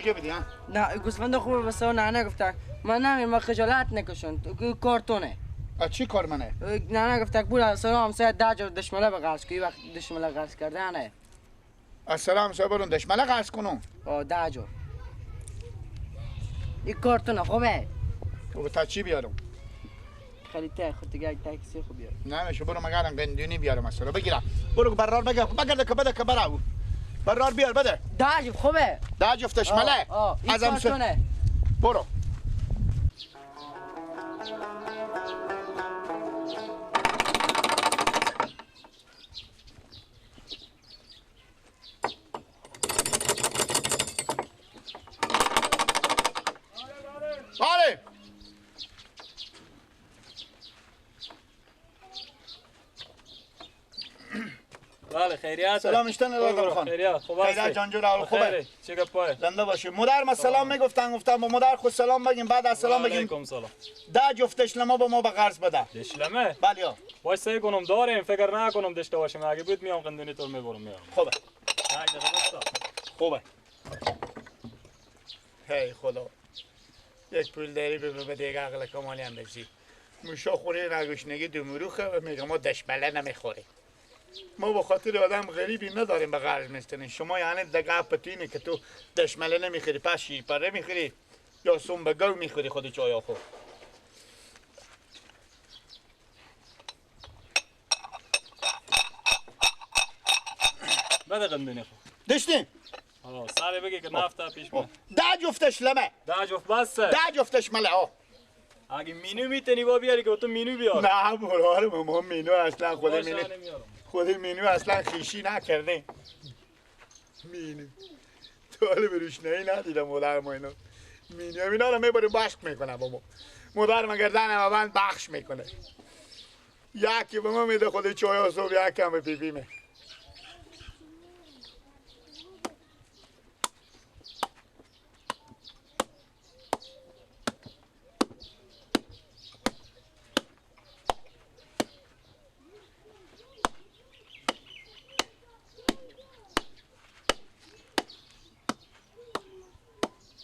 کجا بدی ها؟ نه گوسفند خوبه بس نه نه گفته من نمی ما خجالت نکشون کارتونه. چی کار منه؟ نه نه گفته بود سلام همسایه 10 جور دشمله به قرض کنی وقت دشمله قرض کرده نه. السلام همسایه برون دشمله قرض کنم. 10 جور. این کارتونه خوبه. تو تا چی بیارم؟ خیلی ته خود دیگه تاکسی خوب بیار. نه میشه برو مگرم قندونی بیارم مثلا بگیرم. برو برار بگیر بگرد که بده که برا. برار بیار بده. 10 جفت خوبه. 10 جفت دشمله. از کارتونه. برو. آره بله خیریت. سلام اشتن آدم خان. خیریت خوب هستی؟ خیریت جان جور خوبه. چه گپای؟ زنده باشی. مادر ما سلام میگفتن گفتم با مادر خود سلام بگیم بعد از سلام بگیم. علیکم سلام. 10 جفت دشلمه با ما به قرض بده. دشلمه؟ بله. باش سعی کنم داریم فکر نکنم داشته باشیم اگه بود میام قندونی تو میبرم میارم. خوبه. خوبه. هی خدا. یک پول داری به دیگه عقل کمالی هم بزی. موشا خوری نگوشنگی دمروخه و میگه ما دشمله نمیخوریم. ما به خاطر آدم غریبی نداریم به قرض میستنیم. شما یعنی دگه پتینه که تو دشمله نمیخوری پس شیرپره میخوری یا سنبگو میخوری خود چای خور. بده قندونی خو. دشتیم؟ سری بگی که نفت پیش بود. 10 جفت دشلمه. 10 جفت بسه. 10 جفت دشمله. اگه مینو میتونی با بیاری که تو مینو بیار. نه برو ما مینو اصلا خود مینو خود مینو اصلا خیشی نکرده. مینو تو حالا به روشنایی ندیدم مادر ما اینا مینو اینا رو میبره بخش میکنه با ما. مادر ما گردن بند بخش میکنه. یکی به ما میده خود چای صبح یکی هم به پیپی می.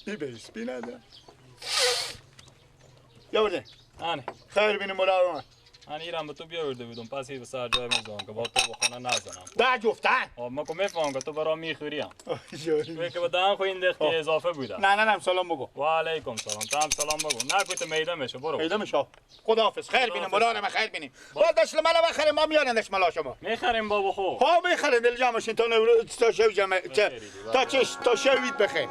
بی بی ندارم. یا برده. آنه. خیر بینیم مادر من. آن ایران به تو بیاورده بودم پس به سر جای میزنم که با تو بخونه نزنم. 10 جفتن. ما که میفهمم که تو برا میخوری هم. تو که به دهن خو این دختی اضافه بوده. نه نه نه سلام بگو. و علیکم سلام. تو هم سلام بگو. نه که تو میده میشه برو. میده میشه. خداحافظ. خیر بینیم مادر من خیر بینیم. با دشمله بخریم ما میارن دشمله شما. میخریم بابا خو. ها میخریم دل جمع شین تا نوروز تا شو جمع تا چش تا شوید بخیر.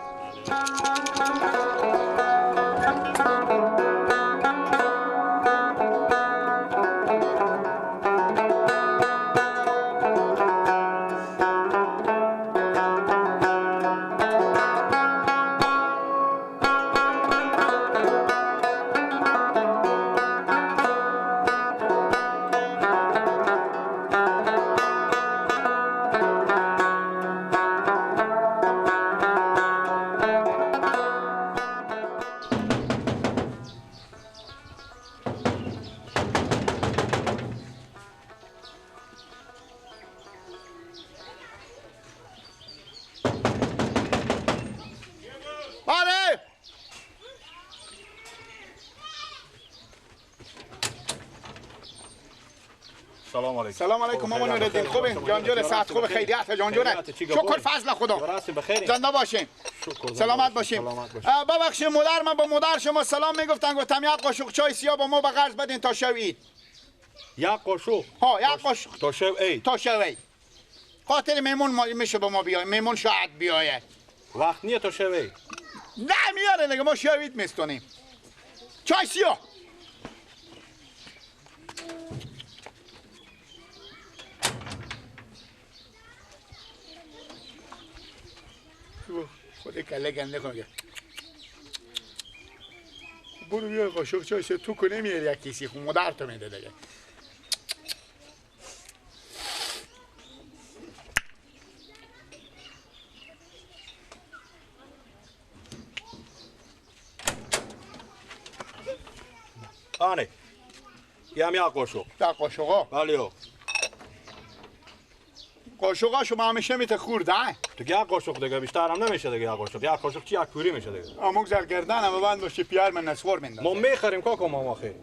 سلام علیکم مامان نورالدین. خوبین؟ جان جون ساعت خوب خیریت جان جون. شکر فضل خدا. زنده باشین. سلامت باشین. ببخشید مادر من با مادر شما سلام میگفتن گفتم یک قاشق چای سیاه با ما به قرض بدین تا شب عید. یک قاشق؟ ها یک قاشق تا شب عید. تا شب عید. خاطر میمون میشه با ما بیای. میمون شاید بیایه. وقت نیه تا شب عید. نه میاره دیگه ما شب عید میستونیم. چای سیاه. خود کله گنده کنم. برو بیا قاشق چای تو کنه میاری یک کیسی خون مادر تو میده دیگه. آنه یه هم یک قاشق. یک قاشق ها؟ بله. قاشقا شما همیشه میته خورده. تو یک قاشق دیگه بیشتر هم نمیشه دیگه. یک قاشق، یک قاشق چی یک کوری میشه دیگه. اموک زر گردن هم بند باشه پیار من نسوار میندازه. ما میخریم کاکا ما آخه.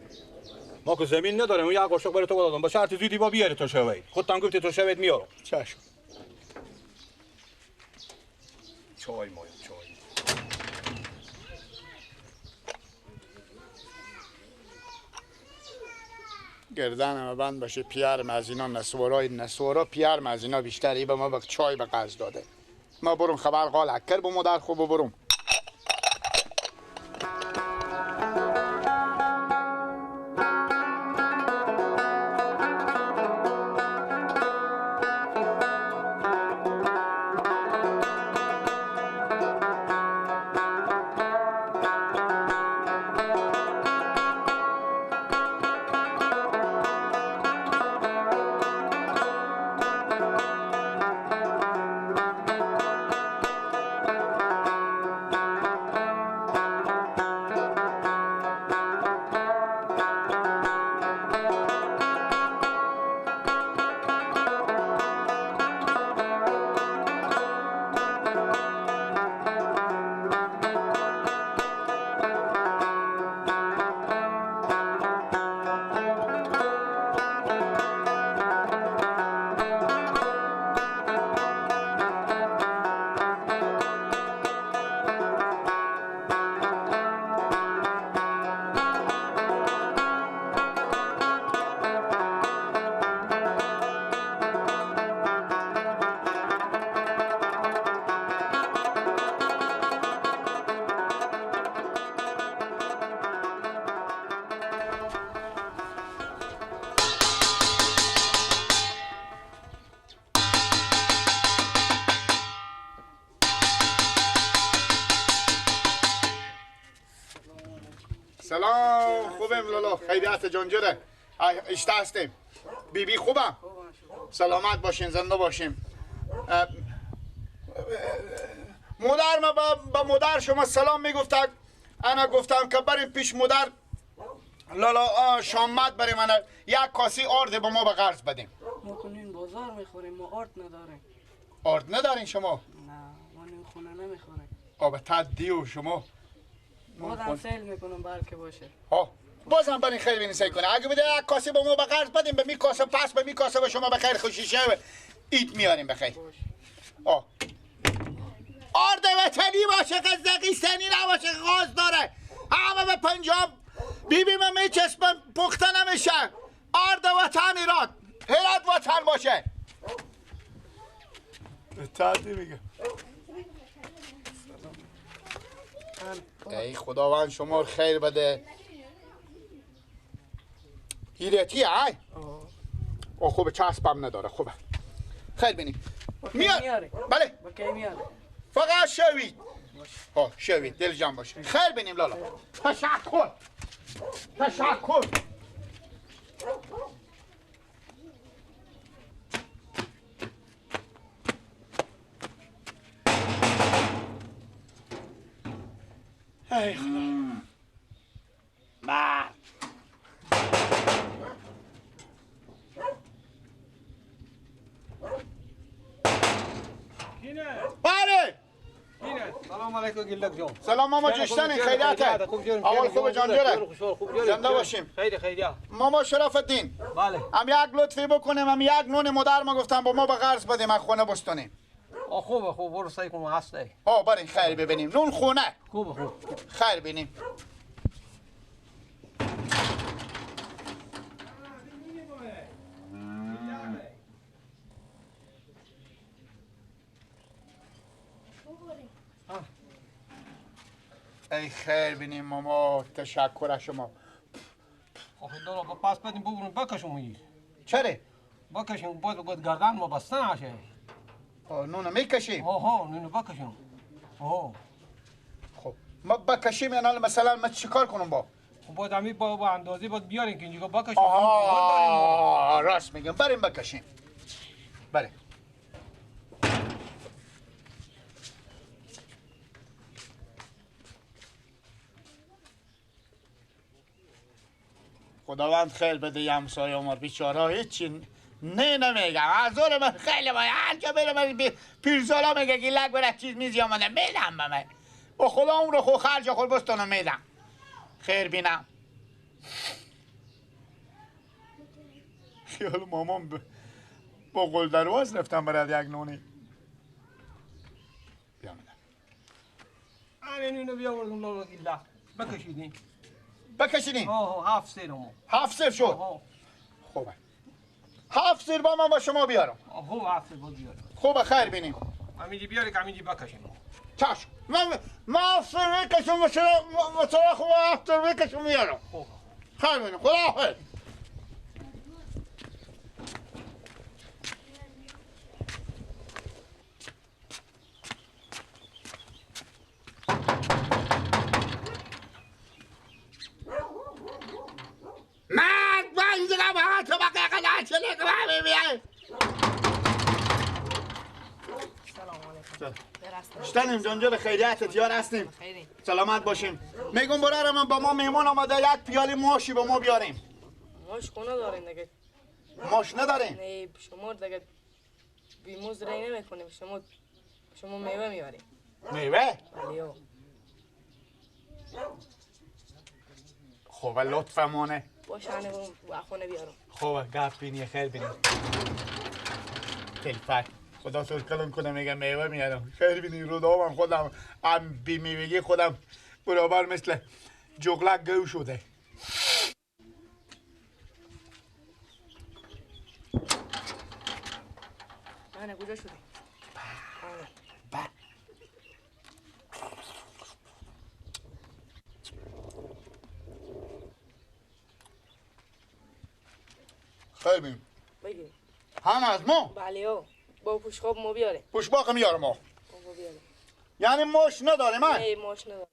ما که زمین نداریم. اون یک قاشق برای تو دادم با شرط زودی با بیاری تو شوید. خودت گفتی تو شوید میارم. چشم. چای ما چای. گردنم بند باشه پیار از اینا نسوارای نسوارا پیار از اینا بیشتری به ما به چای به قرض داده. ما برم خبر قال اکر با مادر خوب برم. سلام، خوبم لالا، خیریت جان جره. اشته هستیم. بی بی خوبم؟ سلامت باشین، زنده باشیم. مادر ما با مادر شما سلام میگفت. انا گفتم که بریم پیش مادر لالا شامت بریم، انا یک کاسی آرد به ما به قرض بدیم. ما کنین بازار میخوریم، ما آرد نداریم. آرد ندارین شما؟ نه، ما نون خونه نمیخوریم. آب تدیو شما بازم سیل میکنم بلکه باشه. ها بازم برین خیر بینی سیل کنه. اگه بده یک کاسه به ما به قرض بدیم، به می کاسه پس به می کاسه به شما به خیر خوشی شه اید میاریم به خیر. آه آرد وطنی باشه، قزاقستانی نباشه، غاز داره. همه به پنجاب بی بی من میچسبم پخته نمیشه. آرد وطن ایران، هرات وطن باشه. تادی میگه. ای خداوند شما خیر بده. هیرتی ای؟ او خوبه، چسبم نداره، خوبه. خیر بینیم. میاره. بله. فقط شوید. ها شوید، دل جان باشه. خیر بینیم لالا. تشکر. تشکر. ای خدا. با بله. سلام علیکم گلک جان. سلام ماما جشتنی، خیریت. اول خوب جان جره. زنده باشیم. خیر خیریت. ماما شرف الدین. بله. هم یک لطفی بکنیم، هم یک نون مادر ما گفتم با ما به قرض بدیم از خونه بستونیم. خوبه خوب، برو سعی کن هسته. ها برین خیر ببینیم. نون خونه. خوبه خوب. خیر ببینیم. ای خیر بینیم ماما، تشکر از شما. آخه دارا با پس بدیم ببریم بکشم ایر. چرا؟ بکشیم باز بگوید گردن ما بسته نشه. نونو میکشیم؟ آها نونو بکشیم. آها خب ما بکشیم یعنی مثلا ما چیکار کنم با؟ خب باید همین با اندازه باید بیاریم که اینجا بکشیم. آها راست میگم، بریم بکشیم. بریم. خداوند خیر بده یه همسایه عمر بیچاره هیچی نه نمیگم از اون من خیلی باید هر جا برم پیرزالا میگه گیلک برای چیز میزی آمده میدم به من با خدا اون رو خو خرج خود بستانو میدم. خیر بینم. خیال مامان با قل درواز رفتم برای یک نونی. بیا میدم. همین اینو بیاوردم لالا گیلک بکشیدیم. بکشیدیم؟ آه 7 سیر ما. 7 سیر شد؟ خوبه. 7 سیر با من با شما بیارم. خوب 7 سیر با بیارم. خوبه خیر بینیم. همینجی بیاری که همینجی بکشیم. چشم. من 7 سیر میکشم و شما خوب 7 سیر میکشم میارم. خوب. خیر بینیم. خدا حافظ. شتنیم جان خیریتت یار هستیم. سلامت باشیم. میگم برارم با ما میمان آمده یک پیاله ماشی با ما بیاریم. ماش خونه داریم دیگه. ماش نداریم؟ نه شما دیگه بیموز رای نمیکنیم. شما میوه میاریم. میوه؟ بله. خوبه لطفمانه. باشه با خونه بیارم. خوبه گپ بینی خیر بینی. تلفک خدا سوز کلم کنم میگم میوه میارم. خیر بینی رو دامم خودم هم بی میوگی خودم برابر مثل جغلک گو شده. نه کجا شده؟ با خیر بینی. بگیریم. هم از ما؟ بله با پوشخاب ما بیاره. پوشباق میاره ما. یعنی ماش نداره من؟ نه ماش نداره.